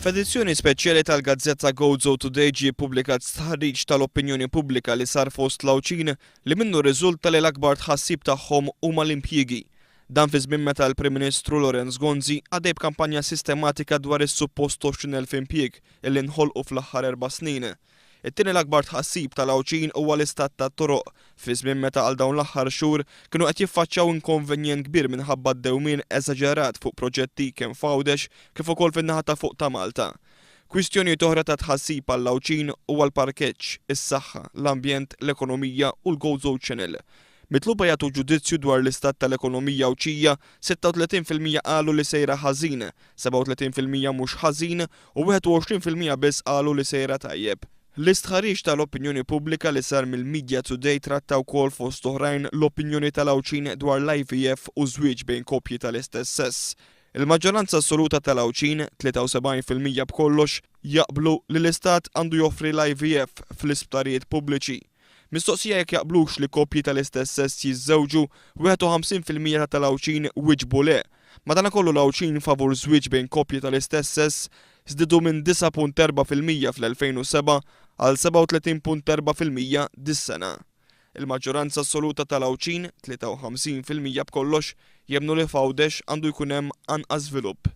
F'edizzjoni speċjali tal-gazzetta Gozo Today ġie ppubblikat stħarriġ tal-opinjoni pubblika li sar fost l-Għawdxin li minnu rriżulta li l-akbar tħassib tagħhom huma l-impjiegi. Dan fi żmien meta l-Prim Ministru Lawrence Gonzi għaddej b'kampanja sistematika dwar is-suppost 20,000 impjieg illi nħolqu fl-aħħar erba' snin. It-tieni l-akbar tħassib tal-Għawdxin huwa l-istat tat-toroq, fi żmien meta għal dawn l-aħħar xhur kienu qed jiffaċċjaw inkonvenjent kbir minħabba d-dewmien eżaġerat fuq proġetti kemm f'Għawdex kif ukoll fin-naħa ta' fuq ta' Malta. Kwistjonijiet oħra ta' tħassib għall-Għawdxin huwa l-parkeġġ, is-saħħa, l-ambjent, l-ekonomija u l-Gozo Channel. Mitluba jagħtu ġudizzju dwar l-istat tal-ekonomija Għawdxija, 36% qalu li sejra ħażin, 37% mhux ħażin u 21% biss qalu li sejra tajjeb. L-istħarriġ tal-opinjoni pubblika li sar mill-Media Today tratta wkoll fost oħrajn l-opinjoni tal-Għawdxin dwar l-IVF u żwieġ bejn koppji tal-istess sess. Il-maġġoranza assoluta tal-Għawdxin, 73% b'kollox, jaqblu li l-Istat għandu joffri l-IVF fl-isptarijiet pubbliċi. Mistoqsija jekk jaqblux li koppji tal-istess sess jiżżewġu, 51% ta' tal-Għawdxin wieġbu le. Madankollu l-Għawdxin favur żwieġ bejn koppji tal-istess sess żdiedu minn 9.4% fl-2007 għal 37.4% dis-sena. Il-maġġoranza assoluta tal-Għawdxin, 53% b'kollox, jemmnu li f'Għawdex għandu jkun hemm anqas żvilupp.